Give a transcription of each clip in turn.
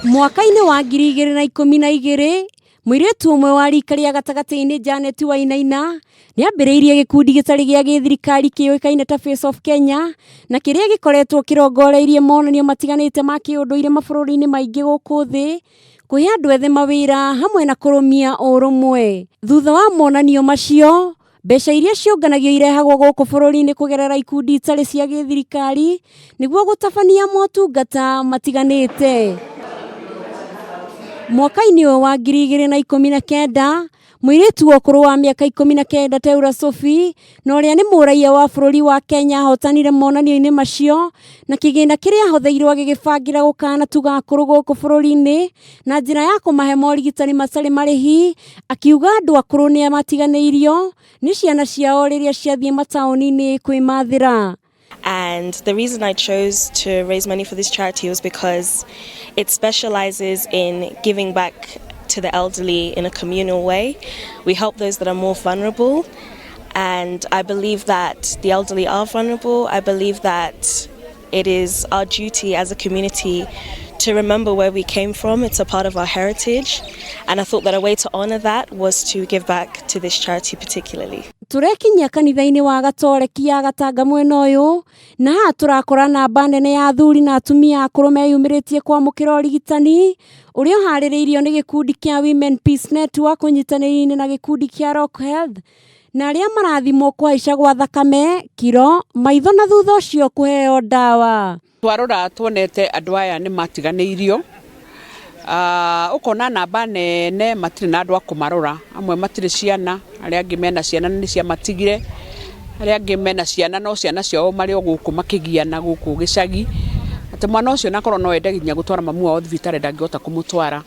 Mwaka-inĩ wa 2012, mũirĩtu ũmwe wa rika rĩa gatagatĩ-inĩ Janet Wainaina nĩ ambĩrĩirie gĩkundi gĩtarĩ gĩa gĩthirikari kĩũĩkaine ta Face of Kenya na kĩrĩa gĩkoretwo kĩrongoreirie monanio matiganĩte ma kĩũndũire mabũrũri-inĩ maingĩ gũkũ thĩ, kũhe andũ ethĩ mawĩra hamwe na kũrũmia ũrũmwe. Thutha wa monanio macio, Mbeca iria ciũnganagio irehagwo gũkũ bũrũri-inĩ kũgerera ikundi itarĩ cia gĩthirikari nĩguo gũtabania motungata matiganĩte. Mwaka-inĩ ũyũ wa 2019, mũirĩtu wa ũkũrũ wa mĩaka 19 Teura Sophie na ũrĩa nĩ mũraiya wa bũrũri wa Kenya ahotanire monanio-inĩ macio na kĩgĩna kĩrĩa ahotheirwo agĩgĩbangĩra gũkanatuga akũrũ gũkũ bũrũri-inĩ na njĩra ya kũmahe morigitani matarĩ marĩhi, akiuga andũ akũrũ nĩ matiganĩirio nĩ ciana ciao rĩrĩa ciathiĩ mataũni-inĩ kwĩmathĩra. And the reason I chose to raise money for this charity was because it specializes in giving back to the elderly in a communal way. We help those that are more vulnerable. And I believe that the elderly are vulnerable. I believe that it is our duty as a community to remember where we came from. It's a part of our heritage. And I thought that a way to honor that was to give back to this charity particularly. Tũrekinyia kanitha-inĩ wa Gatoreki ya Gatanga mwena ũyũ, na haha tũrakora namba nene ya athuri na atumia akũrũ meyumĩrĩtie kwamũkĩra ũrigitani ũrĩa ũharĩrĩirio nĩ gĩkundi kĩa Women Peace Network ũnyitanĩri-inĩ na gĩkundi kĩa Rock Health na arĩa marathimwo kũhaica gwa thakame, kiro, maitho na thutha ũcio kũheo ndawa. Twarora tuonete andũ aya nĩ matiganĩirio. Ũkona namba nene matirĩ na andũ a kũmarora, amwe matirĩ ciana, arĩa angĩ mena ciana nĩ ciamatigire, arĩa angĩ mena ciana no ciana ciao marĩ o gũkũ makĩgiana gũkũ gĩcagi, atĩ mwana ũcio nakorwo no ende nginya gũtwara mamu wao thibitarĩ ndangĩhota kũmũtwara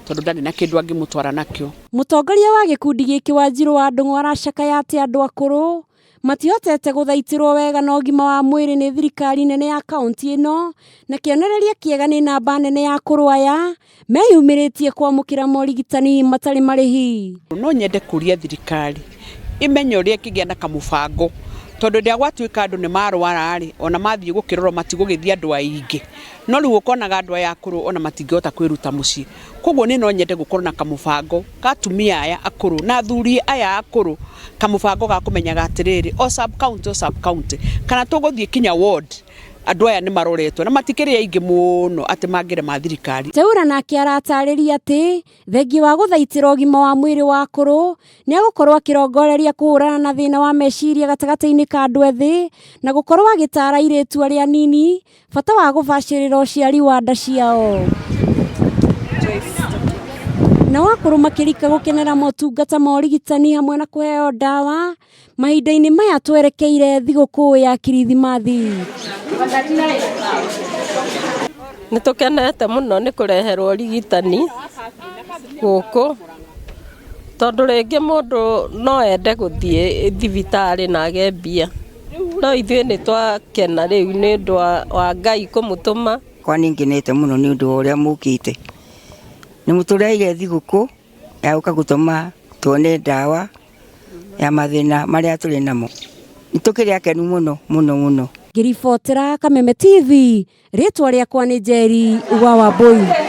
tondũ ndarĩ na kĩndũ angĩmũtwara nakĩo. Mũtongoria wa gĩkundi gĩkĩ Wanjirũ wa Ndung'u aracakaya atĩ andũ akũrũ matihotete gũthaitĩrwo wega na ũgima wa mwĩrĩ nĩ thirikari nene ya kaunti ĩno, na kĩonereria kĩega nĩ namba nene ya akũrũ aya meyumĩrĩtie kwamũkĩra morigitani matarĩ marĩhi. No nyende kũria thirikari ĩmenye ũrĩa ĩngĩgĩa na kamũbango, tondũ rĩrĩa gwatuĩka andũ nĩ marwara rĩ, ona mathiĩ gũkĩrorwo matigũgĩthiĩ andũ aingĩ, no rĩu ũkonaga andũ aya akũrũ ona matingĩhota kwĩruta mũciĩ. Koguo niĩ no nyende gũkorwo na kamũbango ka atumia aya akũrũ na athuri aya akũrũ, kamũbango ga kũmenyaga atĩrĩrĩ, o sub county o sub county, kana tũgũthiĩ kinya ward, andũ aya nĩ maroretwo na matikĩrĩ aingĩ mũno atĩ mangĩrema thirikari. Teura nake aratarĩria atĩ thengia wa gũthaitĩra ũgima wa mwĩrĩ wa akũrũ nĩ agũkorwo akĩrongoreria kũhũrana na thĩna wa meciria gatagatĩ-inĩ ka andũ ethĩ na gũkorwo agĩtara airĩtu arĩa anini bata wa gũbacĩrĩra ũciari wa nda ciao. Nao akũrũ makĩrika gũkenera motungata ma ũrigitani hamwe na kũheo ndawa mahinda-inĩ maya twerekeire thigũkũ ya Kirithimathi. Nĩ tũkenete mũno nĩ kũreherwo ũrigitani gũkũ, tondũ rĩngĩ mũndũ no ende gũthiĩ thibitarĩ na age mbia, no ithuĩ nĩ twakena rĩu nĩ ũndũ wa Ngai kũmũtũma. Kwa nĩ ngenete mũno nĩ ũndũ wa ũrĩa mũkĩte, nĩ mũtũreheire thigũkũ ya gũka gũtũma tuone ndawa ya mathĩna marĩa tũrĩ namo. Nĩ tũkĩrĩ akenu mũno mũno mũno. Ngĩribotera Kameme TV, rĩtwa rĩakwa nĩ Njeri wa Wambui.